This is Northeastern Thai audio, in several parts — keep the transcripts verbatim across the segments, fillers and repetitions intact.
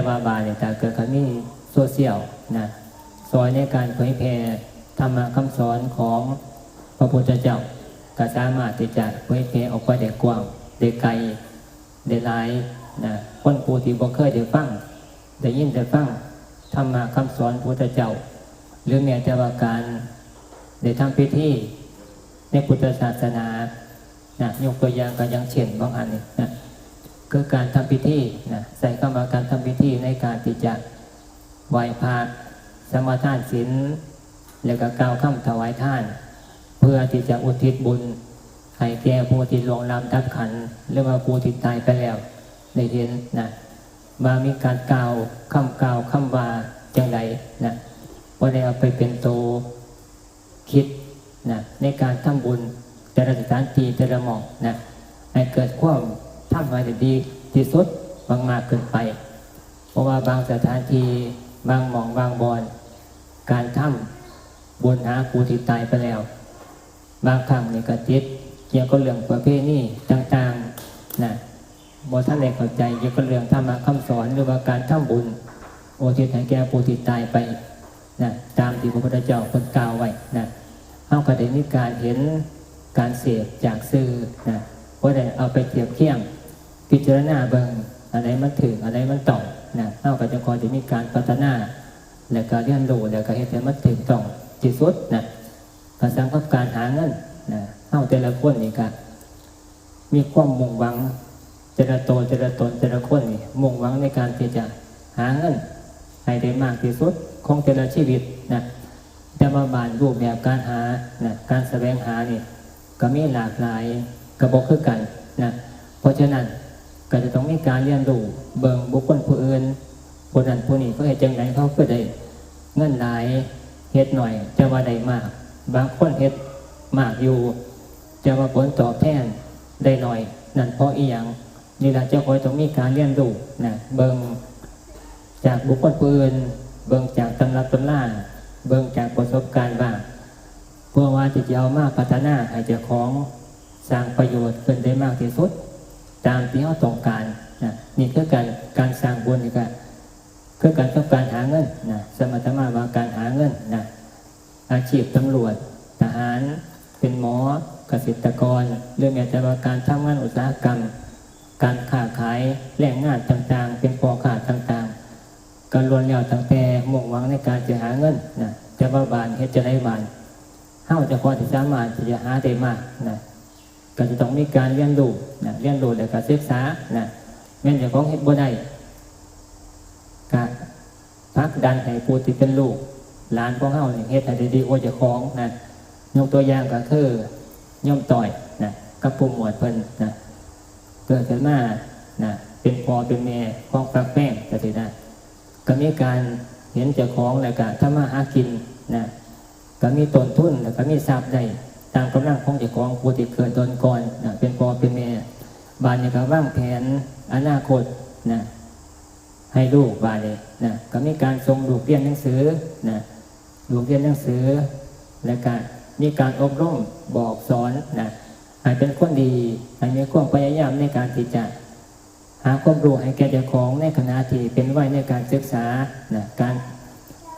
ว่าบาดนี้ถ้าเกิดเขามีโซเชียลนะ ซอยในการเผยแพร่ธรรมะคำสอนของพระพุทธเจ้า ก็สามารถที่จะเผยแพร่ออกไปได้กว้าง ได้ไกล ได้หลายนะ คนผู้ที่บ่เคยได้ฟัง ได้ยินได้ฟังธรรมะคำสอนพระพุทธเจ้า หรือแม้แต่ว่าการได้ทำพิธีในพุทธศาสนานะ ยกตัวอย่างก็อย่างเช่นบางอันนี่นะ คือการทำพิธีนะ ใช้คำว่าการทำพิธีในการที่จะไหว้พระ สมาทานศีล แล้วก็กล่าวคำถวายทาน เพื่อที่จะอุทิศบุญให้แก่ผู้ที่ล่วงลับดับขันธ์ หรือว่าผู้ที่ตายไปแล้ว ได้เห็นนะ ว่ามีการกล่าวคำกล่าวคำว่าจังใดนะ บ่ได้เอาไปเป็นโตคิดนะ ในการทำบุญแต่ละสถานที่แต่ละหม่องนะ ให้เกิดความทำให้ได้ดีที่สุดมากๆขึ้นไป เพราะว่าบางสถานที่ บางหม่องบางบ่อน การทำบุญหาผู้ที่ตายไปแล้ว บางครั้งนี่ก็ติดเกี่ยวกับเรื่องประเพณีต่างๆนะ บ่ทันได้เข้าใจเกี่ยวกับเรื่องธรรมะคำสอน หรือว่าการทำบุญอุทิศให้แก่ผู้ที่ตายไปนะ ตามที่พระพุทธเจ้าเพิ่นกล่าวไว้นะ เฮาก็ได้มีการเห็นการเสพจากสื่อนะ บ่ได้เอาไปเทียบเคียงพิจารณาเบิ่งอันใดมันถูก อันใดมันต้องนะ เฮาก็จะค่อยได้มีการพัฒนา แล้วก็เรียนรู้ แล้วก็เฮ็ดให้มันถูกต้องที่สุดนะ ก็สำหรับการหาเงินนะ เฮาแต่ละคนนี่ก็มีความมุ่งหวัง แต่ละโต แต่ละตน แต่ละคนนี่มุ่งหวังในการที่จะหาเงินให้ได้มากที่สุดของแต่ละชีวิตนะ แต่ว่าบางรูปแบบการหานะ การแสวงหานี่ก็มีหลากหลาย ก็บ่คือกันนะ เพราะฉะนั้นก็จะต้องมีการเรียนรู้เบิ่งบุคคลผู้อื่น ผู้นั้นผู้นี้เขาเฮ็ดจังได๋ เขาคือได้เงินหลาย เฮ็ดน้อยแต่ว่าได้มาก บางคนเฮ็ดมากอยู่ แต่ว่าผลตอบแทนได้น้อย นั่นเพราะอิหยัง นี่ล่ะเจ้าข้อยต้องมีการเรียนรู้นะ เบิ่งจากบุคคลผู้อื่น เบิ่งจากตำรับตำรา เบิ่งจากประสบการณ์บ้าง เพื่อว่าที่จะเอามาพัฒนาให้เจ้าของสร้างประโยชน์ขึ้นได้มากที่สุด ตามที่เฮาต้องการนะ นี่คือการ การสร้างบุญนี่ก็คือการกับการหาเงินนะ สมถะว่าการหาเงินนะ อาชีพตำรวจ ทหาร เป็นหมอ เกษตรกร หรือแม้แต่ว่าการทำงานอุตสาหกรรม การค้าขาย แรงงานต่างๆ เป็นพ่อค้าต่างๆ ก็ล้วนแล้วตั้งแต่มุ่งหวังในการจะหาเงินนะ แต่ว่าบาดเฮ็ดจั่งใดบาด เฮาเจ้าของที่สามารถที่จะหาได้มากนะ ก็จะต้องมีการเรียนรู้นะ เรียนรู้แล้วก็ศึกษานะ แม่นเจ้าของเฮ็ดบ่ได้ ก็ผลักดันให้ผู้ที่เป็นลูกหลานของเฮานี่เฮ็ดให้ได้ดีกว่าเจ้าของนะ ยกตัวอย่างก็คือโยมต้อยนะ กับปู่หมวดเพิ่นนะ เกิดขึ้นมานะ เป็นพ่อเป็นแม่ของปากแพงจั่งซี้นะ ก็มีการเห็นเจ้าของแล้วก็ทำมาหากินนะ ก็มีต้นทุนแล้วก็มีทรัพย์ได้ตามกำลังของเจ้าของผู้ที่เกิดโดนก่อนนะ เป็นพ่อเป็นแม่ บาดนี้ก็วางแผนอนาคตนะ ให้ลูกบาดนี้นะ ก็มีการส่งลูกเรียนหนังสือนะ ลูกเรียนหนังสือ แล้วก็มีการอบรมบอกสอนนะ ให้เป็นคนดี ให้มีความพยายามในการที่จะหาความรู้ให้แก่เจ้าของในขณะที่เป็นวัยในการศึกษานะ การ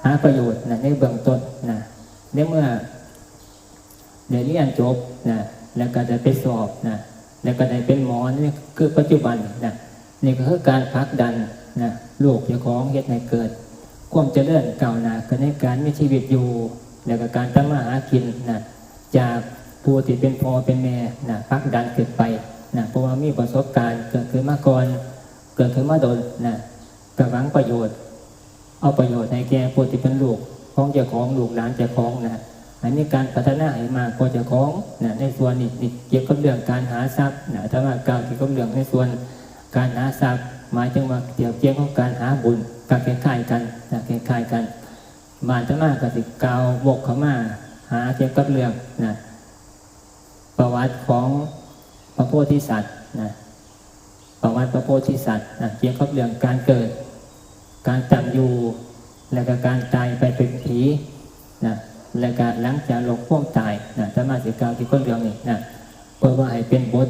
หาประโยชน์นะ ในเบื้องต้นนะ ในเมื่อได้เรียนจบนะ แล้วก็ได้ไปสอบนะ แล้วก็ได้เป็นหมอ นี่คือปัจจุบันนะ นี่ก็คือการผลักดันนะ ลูกเจ้าของเฮ็ดให้เกิดความเจริญก้าวหน้าขึ้นในการมีชีวิตอยู่ แล้วก็การทำมาหากินนะ จากผู้ที่เป็นพ่อเป็นแม่นะ ผลักดันขึ้นไปนะ เพราะว่ามีประสบการณ์เกิดขึ้นมาก่อน เกิดขึ้นมาโดนนะ ก็หวังประโยชน์ เอาประโยชน์ให้แก่ผู้ที่เป็นลูกของเจ้าของ ลูกหลานเจ้าของนะ ให้มีการพัฒนาให้มากกว่าเจ้าของนะ ในส่วนนี้ นี่เกี่ยวกับเรื่องการหาทรัพย์นะ อาตมากล่าวเกี่ยวกับเรื่องในส่วนการหาทรัพย์ หมายถึงว่าเกี่ยวเกี่ยวกับการหาบุญ ก็คล้ายๆกันนะ คล้ายๆกัน บาดอาตมาก็สิกล่าววกเข้ามาหาเกี่ยวกับเรื่องนะ ประวัติของพระโพธิสัตว์นะ ประวัติพระโพธิสัตว์นะ เกี่ยวกับเรื่องการเกิด การตั้งอยู่ แล้วก็การตายไปเป็นผีนะ แล้วก็หลังจากโลกความตายนะ อาตมาสิกล่าวเกี่ยวกับเรื่องนี้นะ เพื่อว่าให้เป็นบท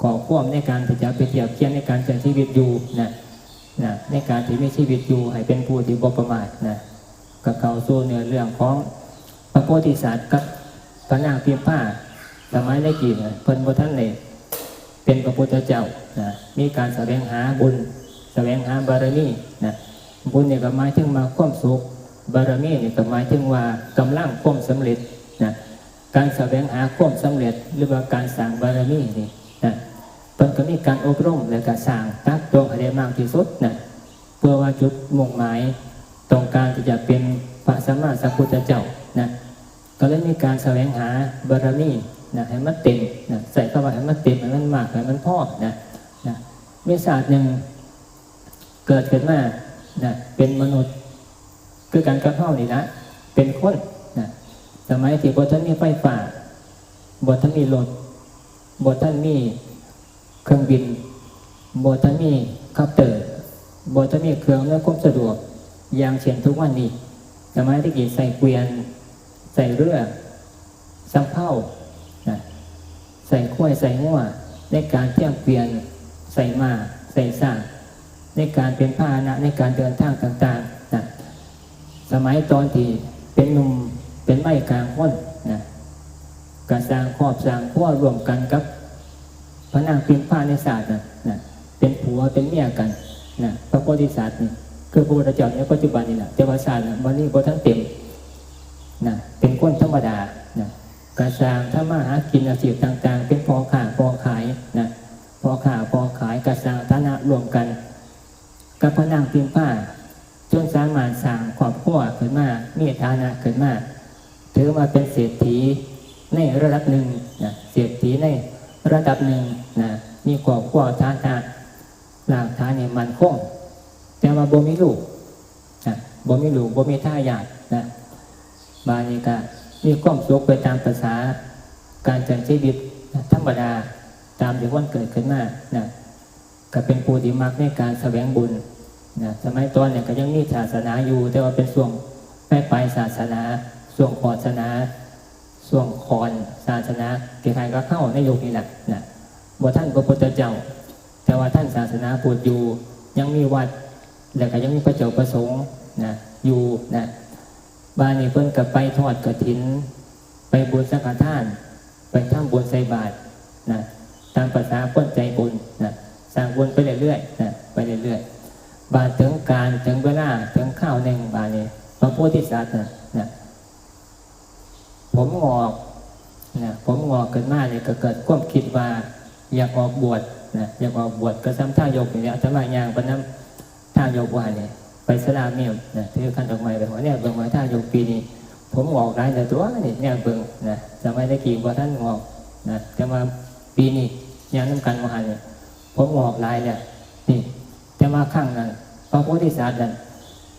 ข้อความในการที่จะไปเทียบเคียงในการใช้ชีวิตอยู่นะ นะ ในการที่มีชีวิตอยู่ให้เป็นผู้ที่บ่ประมาทนะ ก็เข้าสู่เนื้อเรื่องของพระโพธิสัตว์กับพระนางพิมพา สมัยในกี้น่ะ เพิ่นบ่ทันได้เป็นพระพุทธเจ้านะ มีการแสวงหาบุญ แสวงหาบารมีนะ บุญนี่ก็หมายถึงมาความสุข บารมีนี่ก็หมายถึงว่ากำลังความสำเร็จนะ การแสวงหาความสำเร็จ หรือว่าการสร้างบารมีนี่นะ เพิ่นก็มีการอบรม และก็สร้างตักตวงให้ได้มากที่สุดนะ เพื่อว่าจุดมุ่งหมายต้องการที่จะเป็นพระสัมมาสัมพุทธเจ้านะ ก็เลยมีการแสวงหาบารมีนะ ให้มันเต็มนะ ใช้คำว่าให้มันเต็ม ให้มันมาก ให้มันพอนะ นะ มีชาติหนึ่งเกิดขึ้นมานะ เป็นมนุษย์ คือกันกับเฮานี่นะ เป็นคนนะ สมัยที่บ่ทันมีไฟฟ้า บ่ทันมีรถ บ่ทันมีเครื่องบิน บ่ทันมีคอปเตอร์ บ่ทันมีเครื่องอำนวยความสะดวก อย่างเช่นทุกวันนี้ สมัยตะกี้ใช้เกวียน ใช้เรือ สำเภานะ ใช้ควาย ใช้งัว ในการเทียมเกวียน ใช้ม้า ใช้ช้าง ในการเป็นพาหนะ ในการเดินทางต่างๆนะ สมัยตอนที่เป็นหนุ่มเป็นวัยกลางคนนะ ก็สร้างครอบสร้างครัวร่วมกันกับพระนางพิมพาในชาตินั้นนะ เป็นผัวเป็นเมียกันนะ พระโพธิสัตว์นี่ คือพระพุทธเจ้าในปัจจุบันนี่แหละ แต่ว่าชาตินั้นบ่ทันเต็มนะ เป็นคนธรรมดานะ ก็สร้างทำมาหากินอาชีพต่างๆ เป็นพ่อค้าพ่อขายนะ พ่อค้าพ่อขาย ก็สร้างฐานะร่วมกันกับพระนางพิมพา จนสามารถสร้างครอบครัวขึ้นมา มีฐานะขึ้นมา ถือว่าเป็นเศรษฐีในระดับหนึ่งนะ เศรษฐีในระดับหนึ่งนะ มีครอบครัวฐานะ รากฐานนี่มั่นคง แต่ว่าบ่มีลูกนะ บ่มีลูก บ่มีทายาทนะ บาดนี้ก็มีความสุขไปตามประสาการใช้ชีวิตธรรมดา ตามที่คนเกิดขึ้นมานะ ก็เป็นผู้ที่มักในการแสวงบุญนะ สมัยตอนเนี่ยก็ยังมีศาสนาอยู่ แต่ว่าเป็นช่วงปลายๆศาสนา ช่วงคอนศาสนา ช่วงคอนศาสนา คล้ายๆกับเฮาในยุคนี้แหละนะ บ่ทันพระพุทธเจ้า แต่ว่าทันศาสนาพุทธอยู่ ยังมีวัด แล้วก็ยังมีพระเจ้าพระสงฆ์นะ อยู่นะ บาดนี้เพิ่นก็ไปทอดกฐิน ไปบุญสังฆทาน ไปทำบุญใส่บาตรนะ ตามประสาคนใจบุญนะ สร้างบุญไปเรื่อยๆนะ ไปเรื่อยๆ บาดถึงการถึงเวลาถึงคราวหนึ่ง บาดนี้พระโพธิสัตว์นะนะ ผมงอกนะ ผมงอกขึ้นมาเนี่ยก็เกิดความคิดว่าอยากออกบวชนะ อยากออกบวชก็ซ้ำทายกนี่แหละ อาตมาย่างไปนำทายกว่านี่ ไปสลาเมียมนะ ถือขันดอกไม้ไปว่าเนี่ยเบิ่งว่าทายกปีนี้ ผมงอกหลายแล้วตัวนี่ เนี่ยเบิ่งนะ สมัยตะกี้บ่ทันงอกนะ แต่ว่าปีนี้ย่างนำกันว่าหั่นนี่ ผมงอกหลายแล้วนี่ แต่ว่าครั้งนั้นพระโพธิสัตว์นั้น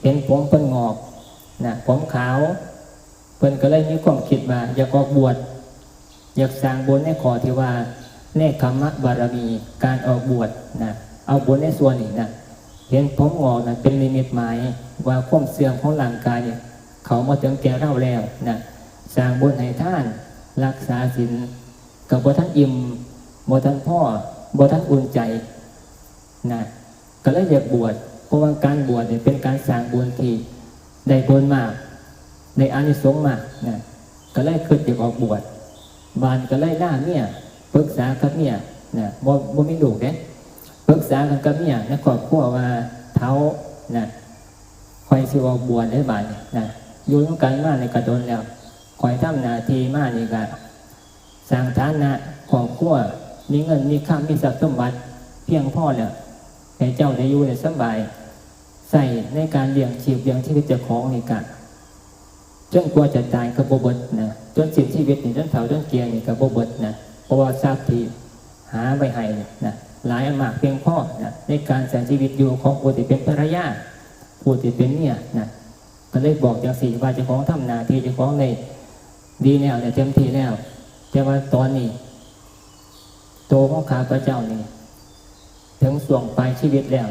เห็นผมเพิ่นงอกนะ ผมขาว เพิ่นก็เลยมีความคิดว่าอยากออกบวช อยากสร้างบุญในข้อที่ว่าเนกขัมมะบารมี การออกบวชนะ เอาบุญในส่วนนี้นะ เห็นผมงอกนั้นเป็นนิมิตหมายว่าความเสื่อมของร่างกายเนี่ยเข้ามาถึงแก่เราแล้วนะ สร้างบุญให้ทาน รักษาศีล ก็บ่ทันอิ่ม บ่ทันพอ บ่ทันอุ่นใจนะ ก็เลยอยากบวช เพราะว่าการบวชเนี่ยเป็นการสร้างบุญที่ได้บุญมาก ได้อานิสงส์มากนะ ก็เลยคิดอยากออกบวช บาดก็เลยลาเมีย ปรึกษากับเมียนะ บ่ บ่มีลูกเด้ ปรึกษากันกับเมียในครอบครัวว่า เฒ่านะ ข้อยสิออกบวชเด้บาดนี้นะ อยู่นำกันมานี่ก็โดนแล้ว ข้อยทำหน้าที่มานี่ก็ สร้างฐานะครอบครัว มีเงินมีคำ มีทรัพย์สมบัติเพียงพอแล้ว ให้เจ้าได้อยู่ได้สำบาย ใช้ในการเลี้ยงชีพเลี้ยงชีวิตเจ้าของนี่กะ จนกว่าจะตายก็บ่เบิดนะ จนสิ้นชีวิตนี่ จนเฒ่าจนแก่นี่ก็บ่เบิดนะ เพราะว่าทรัพย์ที่หาไว้ให้นี่นะ หลายมากเพียงพอนะ ในการใช้ชีวิตอยู่ของผู้ที่เป็นภรรยา ผู้ที่เป็นเมียนะ ก็เลยบอกจังซี่ว่าเจ้าของทำหน้าที่เจ้าของได้ดีแล้ว ได้เต็มที่แล้ว แต่ว่าตอนนี้ โตของข้าพเจ้านี่ ถึงช่วงปลายชีวิตแล้ว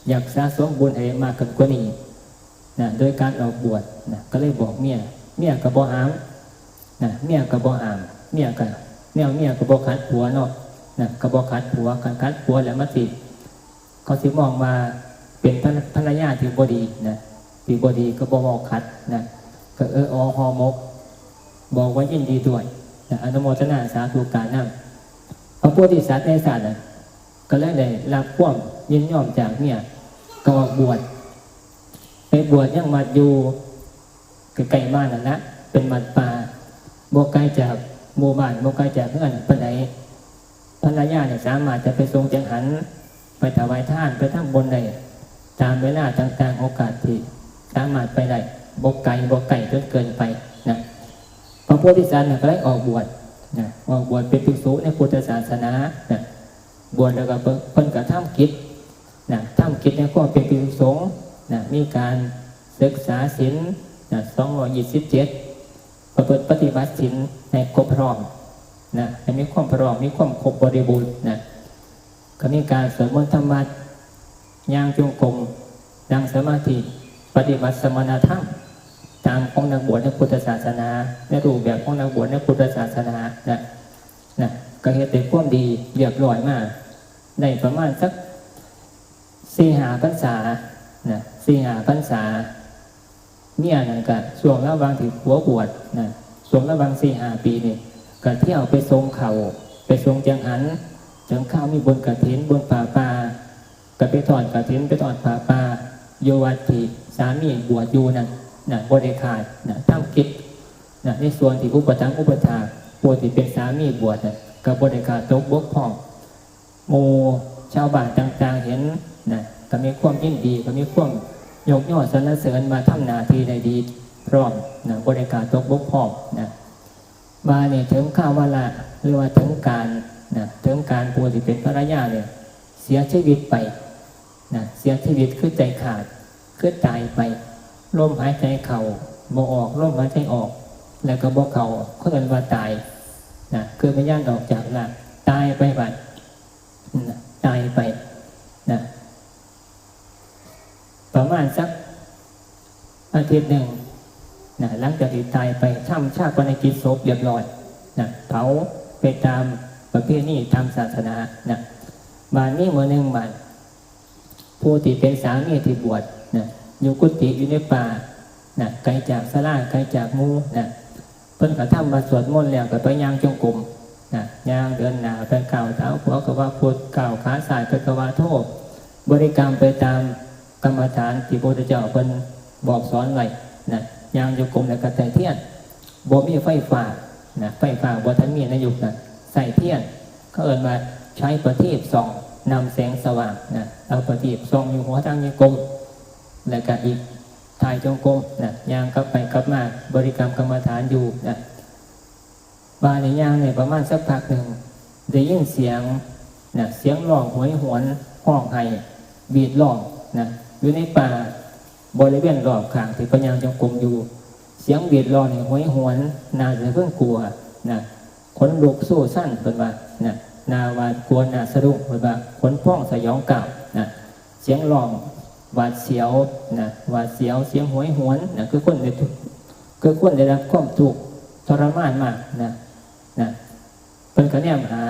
อยากสะสมบุญให้มากขึ้นกว่านี้นะ โดยการออกบวชนะ ก็เลยบอกเมีย เมียก็บ่ห้ามนะ เมียก็บ่ห้าม เมียก็ แนวเมียก็บ่ขัดผัวเนาะนะ ก็บ่ขัดผัว คันขัดผัวแล้วมันสิ เขาสิมองว่า เป็นภรรภรรยาที่บ่ดีนะ ที่บ่ดีก็บ่เว้าขัดนะ ก็เออออห่อหมก บอกว่ายินดีด้วยนะ อนุโมทนาสาธุการนำ พระโพธิสัตว์ในชาตินั้นก็เลยได้รับความยินยอมจากเมีย ก็ออกบวช ไปบวชยังวัดอยู่ใกล้ๆบ้านนั่นนะ เป็นวัดป่า บ่ไกลจากหมู่บ้าน บ่ไกลจากเฮือนปานใด ภรรยาเนี่ยสามารถจะไปส่งจังหัน ไปถวายทาน ไปทำบุญได้ ตามเวลาต่างๆ โอกาสที่สามารถไปได้ บ่ไกล บ่ไกลจนเกินไปนะ พระโพธิสัตว์เนี่ยก็เลยออกบวชนะ ออกบวชเป็นภิกษุในพุทธศาสนานะ บวชแล้วก็เพิ่น เพิ่นก็ทำกิจนะ ทำกิจในความเป็นภิกษุสงฆ์นะ มีการศึกษาศีลนะ สองร้อยยี่สิบเจ็ด ประพฤติปฏิบัติศีลให้ครบพร้อมนะ ให้มีความพร้อม มีความครบบริบูรณ์นะ ก็มีการสวดมนต์ทำวัตร ย่างจงกรม นั่งสมาธิ ปฏิบัติสมณธรรม ตามของนักบวชในพุทธศาสนา ในรูปแบบของนักบวชในพุทธศาสนานะ นะ ก็เฮ็ดแต่ความดีเรียบร้อยมา ได้ประมาณสักสี่ห้าพรรษานะ สี่ห้าพรรษา เมียนั่นก็ช่วงระหว่างที่ผัวบวชนะ ช่วงระหว่างสี่ห้าปีนี่ ก็เที่ยวไปส่งข้าว ไปส่งจังหัน ถึงคราวมีบุญกฐิน บุญผ้าป่า ก็ไปทอดกฐิน ไปทอดผ้าป่า อยู่วัดที่สามีบวชอยู่นั่นนะ บ่ได้ขาดนะ ทำกิจนะ ในส่วนที่อุปถัมภ์อุปัฏฐาก ผู้ที่เป็นสามีบวชนะ ก็บ่ได้ขาดตกบกพร่อง หมู่ชาวบ้านต่างๆเห็นนะ ก็มีความยินดี ก็มีความยกย่องสรรเสริญ ว่าทำหน้าที่ได้ดีพร้อมนะ บ่ได้ขาดตกบกพร่องนะ บาดนี้ถึงคราววาระ หรือว่าถึงกาลนะ ถึงกาลผู้ที่เป็นภรรยาเนี่ยเสียชีวิตไปนะ เสียชีวิตคือใจขาด คือตายไป ลมหายใจเข้าบ่ออก ลมหายใจออก แล้วก็บ่เข้า เขาเอิ้นว่าตายนะ คือวิญญาณออกจากร่าง ตายไปบัดนะ ตายไปนะ ประมาณสักอาทิตย์หนึ่งนะ หลังจากที่ตายไป ทำฌาปนกิจศพเรียบร้อยนะ เผาไปตามประเพณีตามศาสนานะ บาดนี้มื้อหนึ่งบาด ผู้ที่เป็นสามีที่บวชนะ อยู่กุฏิอยู่ในป่านะ ไกลจากศาลา ไกลจากหมู่นะ เพิ่นก็ทำวัตรสวดมนต์แล้วก็ไปย่างจงกรมนะ ย่างเดินหน้าไปก้าวเท้าขวาก็ว่าพุทธ ก้าวขาซ้ายไปก็ว่าโธ บริกรรมไปตามกรรมฐานที่พระพุทธเจ้าเพิ่นบอกสอนไว้นะ ย่างจงกรมแล้วก็ไต้เทียน บ่มีไฟฟ้านะ ไฟฟ้าบ่ทันมีในยุคนั้น ใช้เทียน เขาเอิ้นว่าใช้ประทีปส่องนำแสงสว่างนะ เอาประทีปส่องอยู่หัวทางจงกรม แล้วก็อีกถ่ายจงกรมนะ ย่างกลับไปกลับมา บริกรรมกรรมฐานอยู่นะ บาดนี้ย่างเนี่ยประมาณสักพักหนึ่ง ได้ยินเสียงนะ เสียงร้องโหยหวน ร้องไห้ หวีดร้องนะ อยู่ในป่าบริเวณรอบข้างที่เพิ่นย่างจงกรมอยู่ เสียงหวีดร้องนี่โหยหวน น่าสะพรึงกลัวนะ ขนลุกสู้สั่นเพิ่นว่านะ น่าหวาดกลัว น่าสะดุ้งเพิ่นว่า ขนพองสยองกล้าวนะ เสียงร้องหวาดเสียวนะ หวาดเสียว เสียงโหยหวนนะ คือคนได้ทุกข์ คือคนได้รับความทุกข์ทรมานมากนะ นะ เพิ่นก็แนมหา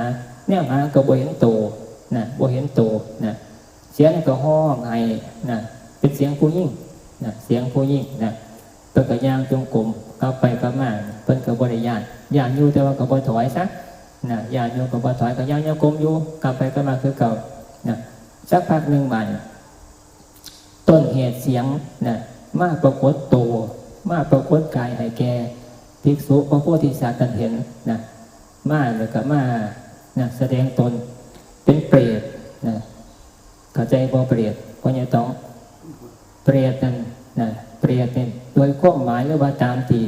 แนมหาก็บ่เห็นโตนะ บ่เห็นโตนะ เสียงก็ฮ้องไห้นะ เป็นเสียงผู้หญิงนะ เสียงผู้หญิงนะ เพิ่นก็ย่างจงกรมกลับไปกลับมา เพิ่นก็บ่ได้ย้าน ย้านอยู่แต่ว่าก็บ่ถอยซะนะ ย้านอยู่ก็บ่ถอย ก็ย่างจงกรมอยู่ กลับไปกลับมาคือเก่านะ สักพักหนึ่งบาดนี้ ต้นเหตุเสียงนะ มาปรากฏโต มาปรากฏกายให้แก่ภิกษุพระโพธิสัตว์นั้นเห็นนะ มาแล้วก็มานะ แสดงตนเป็นเปรตนะ เข้าใจบ่เปรต พ่อใหญ่ตอง เปรตนั่นนะ เปรตนี่โดยความหมายหรือว่าตามที่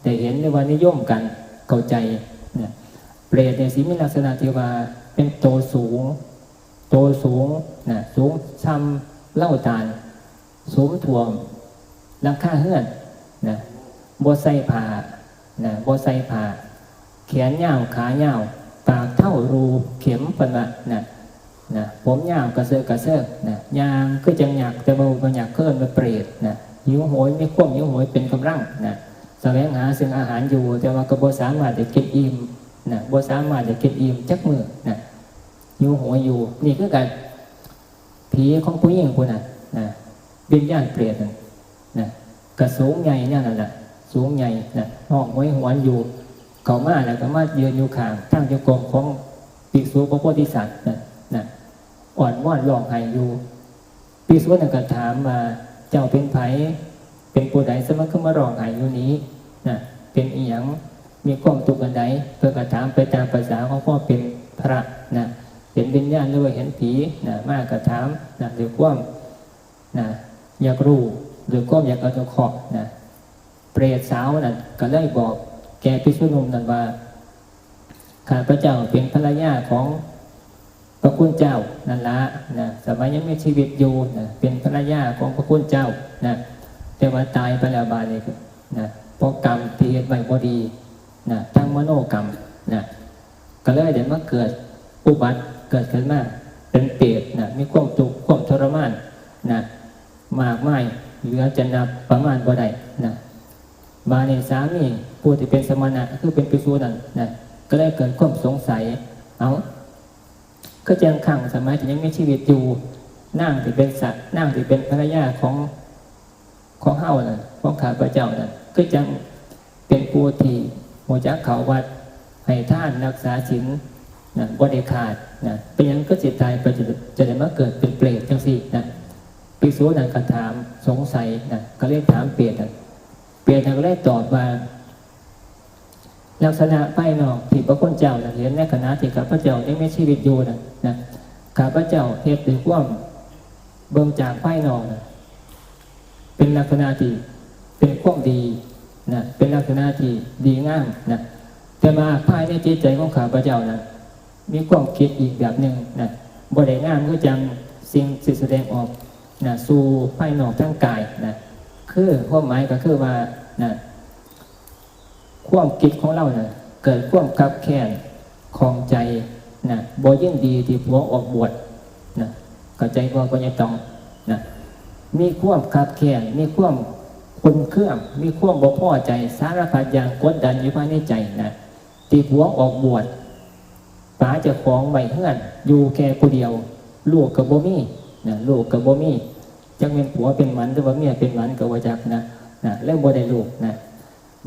ได้เห็นหรือว่านิยมกันเข้าใจนะ เปรตเนี่ยสิมีลักษณะที่ว่าเป็นโตสูง โตสูงนะ สูงส่ำเหล้าตาล สูงท่วมหลังคาเฮือนนะ บ่ใส่ผ้านะ บ่ใส่ผ้า แขนยาว ขายาว ปากเท่ารูเข็มเพิ่นว่านะ นะ ผมยาวกระเซอะกระเซิงนะ ย่างคือจังยักษ์ แต่ว่าบ่ยักษ์ เพิ่นว่าเปรตนะ หิวโหย มีความหิวโหยเป็นกำลังนะ แสวงหาซึ่งอาหารอยู่ แต่ว่าก็บ่สามารถจะกินอิ่มนะ บ่สามารถจะกินอิ่มจักมื้อนะ หิวโหยอยู่ นี่คือกัน ผีของผู้หญิงผู้นั้น นะ วิญญาณเปรตนั่นนะ กะสูงใหญ่แนวนั้นน่ะ สูงใหญ่นะ ฮ้องโหยหวนอยู่ เข้ามาแล้วก็มายืนอยู่ข้างทางจงกรมของภิกษุพระโพธิสัตว์นะ นะ อ้อนวอนร้องไห้อยู่ ภิกษุนั้นก็ถามว่า เจ้าเป็นไผ เป็นผู้ใด สมาคือมาร้องไห้อยู่นี้นะ เป็นอีหยัง มีความทุกข์อันใด เพิ่นก็ถามไปตามภาษาของความเป็นพระนะ เห็นวิญญาณหรือว่าเห็นผีนะ มาก็ถามนะ ด้วยความนะ อยากรู้ ด้วยความอยากอนุเคราะห์นะ เปรตสาวนั่นก็เลยบอกแก่ภิกษุหนุ่มนั่นว่า ข้าพเจ้าเป็นภรรยาของพระคุณเจ้านั่นละนะ สมัยยังมีชีวิตอยู่นะ เป็นภรรยาของพระคุณเจ้านะ แต่ว่าตายไปแล้วบาดนี้นะ เพราะกรรมที่เฮ็ดไว้บ่ดีนะ ทั้งมโนกรรมนะ ก็เลยได้มาเกิดอุบัติเกิดขึ้นมา เป็นเปรตนะ มีความทุกข์ความทรมานนะ มากมาย เหลือจะนับประมาณบ่ได้นะ บาดนี้สามีผู้ที่เป็นสมณะ คือเป็นภิกษุนั่นนะ ก็เลยเกิดความสงสัย เอ้า คือจังครั้งสมัยที่ยังมีชีวิตอยู่ นางที่เป็นสะ นางที่เป็นภรรยาของ ของเฮานั่น ของข้าพเจ้านั่น คือจังเป็นผู้ที่รู้จักเข้าวัด ให้ทานรักษาศีลนะ บ่ได้ขาดนะ เป็นหยังคือสิตายไปจะ จะได้มาเกิดเป็นเปรตจังซี่นะ ภิกษุนั้นก็ถามสงสัยนะ ก็เลยถามเปรตนะ เปรตนั้นก็เลยตอบว่า ลักษณะภายนอกที่พระคุณเจ้านั้นเห็นในขณะที่ข้าพเจ้ายังมีชีวิตอยู่นั้นนะ ข้าพเจ้าเฮ็ดด้วยความเบิ่งจากภายนอกนะ เป็นลักษณะที่เป็นความดีนะ เป็นลักษณะที่ดีงามนะ แต่ว่าภายในจิตใจของข้าพเจ้านั้น มีความคิดอีกแบบหนึ่งนะ บ่ได้งามคือจังสิ่งที่แสดงออกนะ สู่ภายนอกทางกายนะ คือความหมายก็คือว่านะ ความคิดของเรานะ เกิดความคับแค้น ข้องใจนะ บ่ยินดีที่ผัวออกบวชนะ เข้าใจบ่ พ่อใหญ่ตองนะ มีความคับแค้น มีความขุ่นเคือง มีความบ่พอใจ สารพัดอย่างกดดันอยู่ภายในใจนะ ที่ผัวออกบวช ปาเจ้าของไว้เฮือน อยู่แค่ผู้เดียว ลูกก็บ่มีนะ ลูกก็บ่มี จักแม่นผัวเป็นหมันหรือว่าเมียเป็นหมันก็บ่จักนะ นะ แล้วบ่ได้ลูกนะ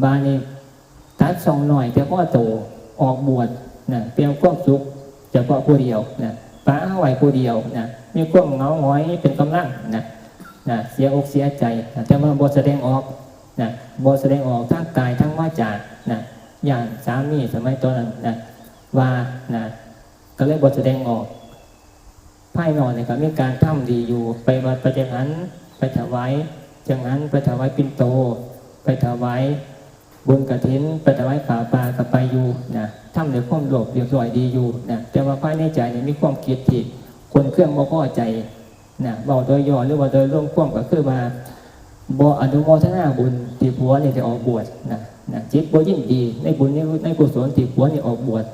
บาดนี้ตัดช่องน้อยแต่พอโต ออกบวชนะ เพื่อความสุขเฉพาะผู้เดียวนะ ปาเอาไว้ผู้เดียวนะ มีความเหงาหงอยเป็นกำลังนะ นะ เสียอกเสียใจนะ แต่ว่าบ่แสดงออกนะ บ่แสดงออกทางกายทางวาจานะ ย้านสามีสมัยตอนนั้นนะ ว่านะ ก็เลยบ่แสดงออก ภายนอกนี่ก็มีการทำดีอยู่ ไปวัดไปจังหัน ไปถวายจังหัน ไปถวายปิ่นโต ไปถวายบุญกฐิน ไปถวายผ้าป่าก็ไปอยู่นะ ทำด้วยความเรียบร้อยดีอยู่นะ แต่ว่าภายในใจนี่มีความคิดที่ขุ่นเคืองบ่พอใจนะ เว้าโดยย่อหรือว่าโดยรวมความก็คือว่า บ่อนุโมทนาบุญที่ผัวนี่ได้ออกบวชนะ นะ จิตบ่ยินดีในบุญใน ในกุศลที่ผัวนี่ออกบวช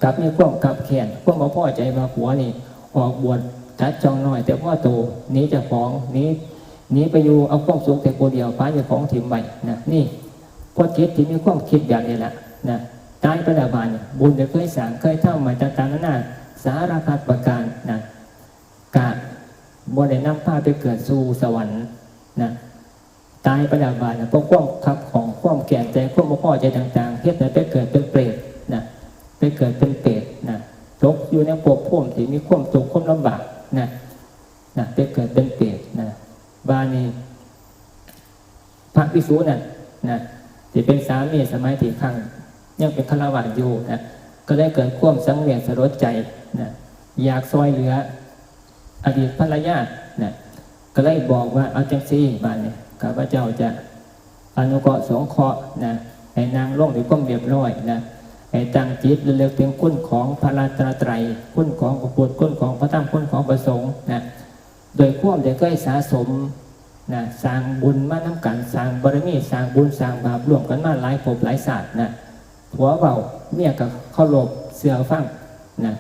กลับมีความคับแค้น ความบ่พอใจว่าผัวนี่ออกบวชตัดช่องน้อยแต่พอโต หนีเจ้าของ หนี หนีไปอยู่เอาความสุขแต่ผู้เดียว ปาเจ้าของถิ่มไว้นะ นี่ เพราะจิตที่มีความคิดแบบนี้แหละนะ ตายไปแล้วบาดนี้ บุญที่เคยสร้างเคยทำมาต่างๆนานา สารพัดประการนะ กะบ่ได้นำพาไปเกิดสู่สวรรค์นะ ตายไปแล้วบาดนี้ เพราะความคับข้อง ความแค้นใจ ความบ่พอใจต่างๆ เฮ็ดให้ไปเกิดเป็นเปรตนะ ไปเกิดเป็นเปรตนะ ตกอยู่ในภพภูมิที่มีความทุกข์ความลำบากนะ นะ ไปเกิดเป็นเปรตนะ บาดนี้ พระภิกษุนั่นนะ ที่เป็นสามีสมัยที่ครั้งยังเป็นฆราวาสอยู่นะ ก็ได้เกิดความสังเวชสลดใจนะ อยากซอยเหลืออดีตภรรยานะ ก็เลยบอกว่า เอาจังซี่ บาดนี้ ข้าพเจ้าจะอนุเคราะห์สงเคราะห์นะ ให้นางลงด้วยความเรียบร้อยนะ ให้ตั้งจิตระลึกถึงคุณของพระรัตนตรัย คุณของพระพุทธ คุณของพระธรรม คุณของพระสงฆ์นะ โดยความได้เคยสะสมนะ สร้างบุญมานำกัน สร้างบารมี สร้างบุญ สร้างบาปร่วมกันมาหลายภพหลายชาตินะ ผัวเว้า เมียก็เคารพเชื่อฟังนะ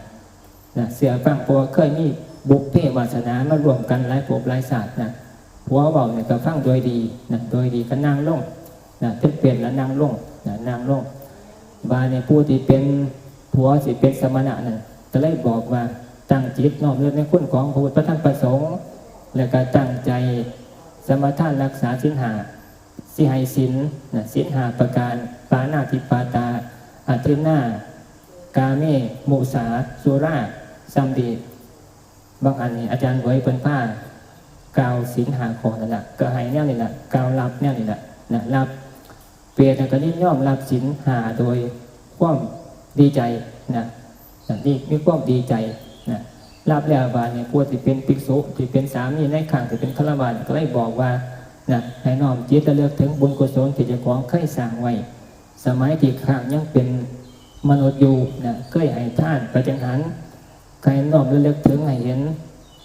นะ เชื่อฟัง เพราะว่าเคยมีบุพเพวาสนามาร่วมกันหลายภพหลายชาตินะ ผัวเว้านี่ก็ฟังโดยดีนะ โดยดีก็นั่งลงนะ เป็นเปรตแล้วนั่งลงนะ นั่งลง บาดนี้ผู้ที่เป็นผัวสิเป็นสมณะนั่น ก็เลยบอกว่าตั้งจิตน้อมระลึกในคุณของพระพุทธพระธรรมพระสงฆ์ แล้วก็ตั้งใจสมาทานรักษาศีลห้า สิให้ศีลนะ ศีลห้าประการ ปาณาติปาตา อทินนา กาเม มุสา สุรา สัมดี บางอันนี่อาจารย์เวยเพิ่นพากล่าวศีลห้าข้อนั่นล่ะ ก็ให้แนวนี้ล่ะ กล่าวรับแนวนี้ล่ะนะ รับ เปรตน่ะก็ยินยอมรับศีลห้าโดยความดีใจนะ นะ นี่มีความดีใจนะ รับแล้วบาดนี้ผู้ที่เป็นภิกษุ ที่เป็นสามีในครั้งที่เป็นฆราวาส ก็เลยบอกว่านะ ให้น้อมจิตระลึกถึงบุญกุศลที่เจ้าของเคยสร้างไว้ สมัยที่ครั้งยังเป็นมนุษย์อยู่นะ เคยให้ทานไปจังหัน ให้น้อมระลึกถึงให้เห็น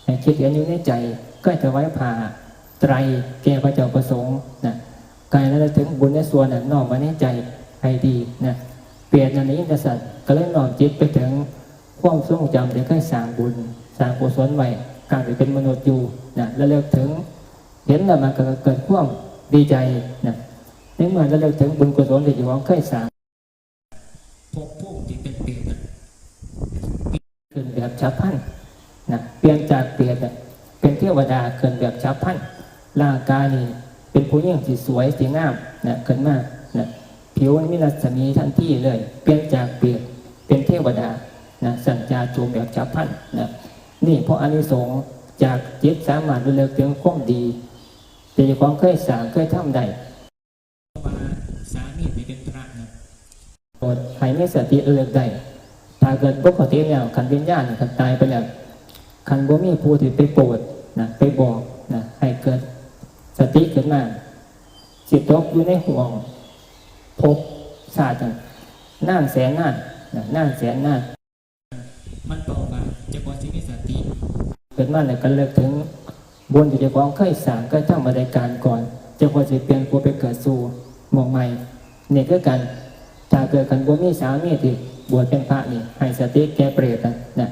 ให้คิดเห็นอยู่ในใจ เคยถวายผ้าไตรแก่พระเจ้าประสงค์นะ ให้ระลึกถึงบุญในส่วนนั้นน้อมไว้ในใจให้ดีนะ เปรตนั้นได้ยินจังซั่น ก็เลยน้อมจิตไปถึงความทรงจำที่เคยสร้างบุญ สร้างกุศลไว้ ครั้งที่เป็นมนุษย์อยู่นะ ระลึกถึง เห็นแล้วมันก็เกิดความดีใจนะ ในเมื่อระลึกถึงบุญกุศลที่เจ้าของเคยสร้าง ภพภูมิที่เป็นเปรตน่ะ ขึ้นแบบฉับพลันนะ เปลี่ยนจากเปรตน่ะ เป็นเทวดาขึ้นแบบฉับพลัน ร่างกายนี่เป็นผู้หญิงที่สวยที่งามนะ ขึ้นมานะ ผิวมันมีรัศมีทันทีเลย เปลี่ยนจากเปรตเป็นเทวดานะ สัญจาโฉมแบบฉับพลันนะ นี่เพราะอานิสงส์จากจิตสามารถระลึกถึงความดี ที่เจ้าของเคยสร้างเคยทำได้ ว่าสามีที่เป็นพระนะ โปรดให้มีสติระลึกได้ ถ้าเกิดปกติแล้ว คันวิญญาณนี่ คันตายไปแล้ว คันบ่มีผู้ที่ไปโปรดนะ ไปบอกนะ ให้เกิดสติขึ้นมา สิตกอยู่ในห่วงภพชาตินั้น นานแสนนานนะ นานแสนนาน มันต่อมาเจ้าของสิมีสติ เกิดมาแล้วก็ระลึกถึงบุญที่เจ้าของเคยสร้างเคยทำมาแต่กาลก่อน เจ้าของสิเปลี่ยนผู้ไปเกิดสู่หม่องใหม่ นี่คือกัน ถ้าเกิดคันบ่มีสามีที่บวชเป็นพระนี่ ให้สติแก่เปรตนะ นะ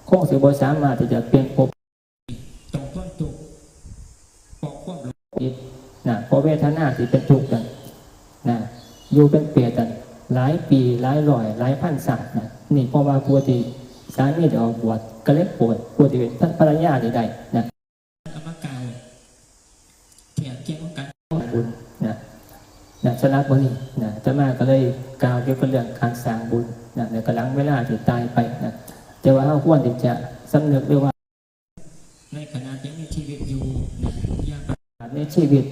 คงสิบ่สามารถที่จะเปลี่ยนภพ ต้องทนทุกข์ เพราะความหลงผิดนะ เพราะเวทนาที่เป็นทุกข์นั่นนะ อยู่เป็นเปรตนั่นหลายปี หลายร้อย หลายพันชาตินะ นี่เพราะว่าผู้ที่สามีได้ออกบวช ก็เลยโปรดผู้ที่เป็นภรรยานี่ได้นะ เอามากล่าวเทียบเคียงกับการบุญนะ นะ สำหรับมื้อนี้นะ อาตมาก็เลยกล่าวเกี่ยวกับเรื่องการสร้างบุญนะ ในกำลังเวลาที่ตายไปนะ แต่ว่าเราควรที่จะสำนึกด้วยว่า ในขณะยังมีชีวิตอยู่นะ อย่าประมาทในชีวิต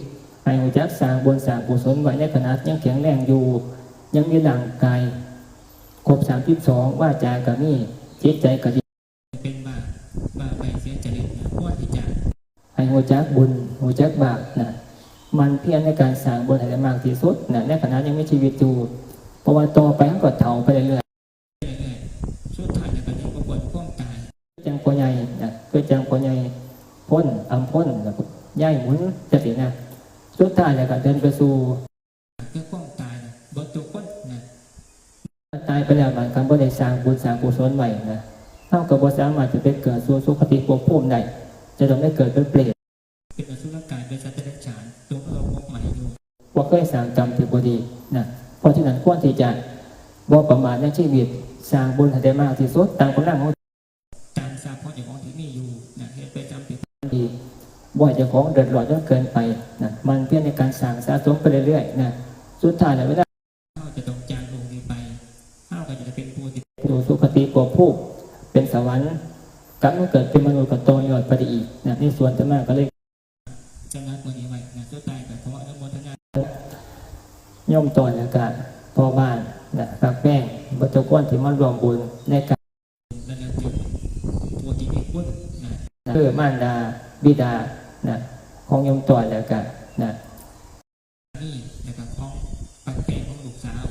ให้รู้จักสร้างบุญสร้างกุศลไว้ในขณะยังแข็งแรงอยู่ ยังมีร่างกายครบสามสิบสอง วาจาก็มี จิตใจก็ดี เป็นบ้า บ้าไปเสียจริตนะ ควรที่จะ ให้รู้จักบุญ รู้จักบาปนะ หมั่นเพียรในการสร้างบุญให้ได้มากที่สุดนะ ในขณะยังมีชีวิตอยู่ เพราะว่าต่อไปมันก็เฒ่าไปเรื่อยๆ เรื่อยๆ สุดท้ายแล้วก็ยังบ่พ้นความตาย จังพ่อใหญ่นะ คือจังพ่อใหญ่พล อำพล แล้วก็ยายหมุนจังซี้นะ สุดท้ายแล้วก็เดินไปสู่ คือความตายนะ เบิดทุกคนนะ ตายไปแล้วมันก็บ่ได้สร้างบุญสร้างกุศลไว้นะ เราก็บ่สามารถจะไปเกิดสู่สุคติภพภูมิได้ จะต้องไปเกิดเป็นเปรต เป็นอสุรกาย เป็นสัตว์เดรัจฉาน ตัวพระองค์พบใหม่อยู่ บ่เคยสร้างกรรมที่บ่ดีนะ เพราะฉะนั้นควรที่จะบ่ประมาทในชีวิต สร้างบุญให้ได้มากที่สุดตามกำลังของ ตามทรัพย์ของเจ้าของที่มีอยู่นะ เฮ็ดไปตามที่ดี บ่ให้เจ้าของเดือดร้อนจนเกินไปนะ หมั่นเพียรในการสร้างสะสมไปเรื่อยๆนะ สุดท้ายแล้วเวลา เราจะต้องจากโลกนี้ไป เราก็จะเป็นผู้ที่สู่สุคติภพภูมิ เป็นสวรรค์ กลับมาเกิดเป็นมนุษย์ก็ต่อยอดไปได้อีกนะ ในส่วนอาตมาก็เลย สำหรับมื้อนี้ไว้นะ สุดท้ายก็ขออนุโมทนา โยมต้อยแล้วก็พ่อบ้านนะ ฮักแพงเบิดทุกคนที่มาร่วมบุญในการ ระลึกถึงผู้ที่มีคุณนะ คือมารดาบิดานะ ของโยมต้อยแล้วก็นะ นี่แล้วก็ของฮักแพงของลูกสาว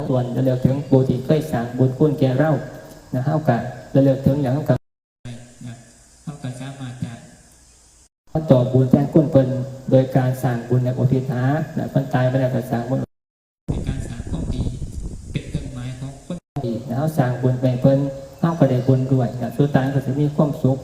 ส่วนระลึกถึงผู้ที่เคยสร้างบุญคุณแก่เรานะ เฮาก็ระลึกถึงแล้วเฮาก็ นะ เฮาก็สามารถจะ มาตอบบุญแทนคุณเพิ่น โดยการสร้างบุญและอุทิศหานะ เพิ่นตายไปแล้วก็สร้างบุญ เป็นการสร้างความดี เป็นเครื่องหมายของคนดีนะ เฮาสร้างบุญไปเพิ่น เฮาก็ได้บุญด้วยนะ สุดท้ายก็สิมีความสุข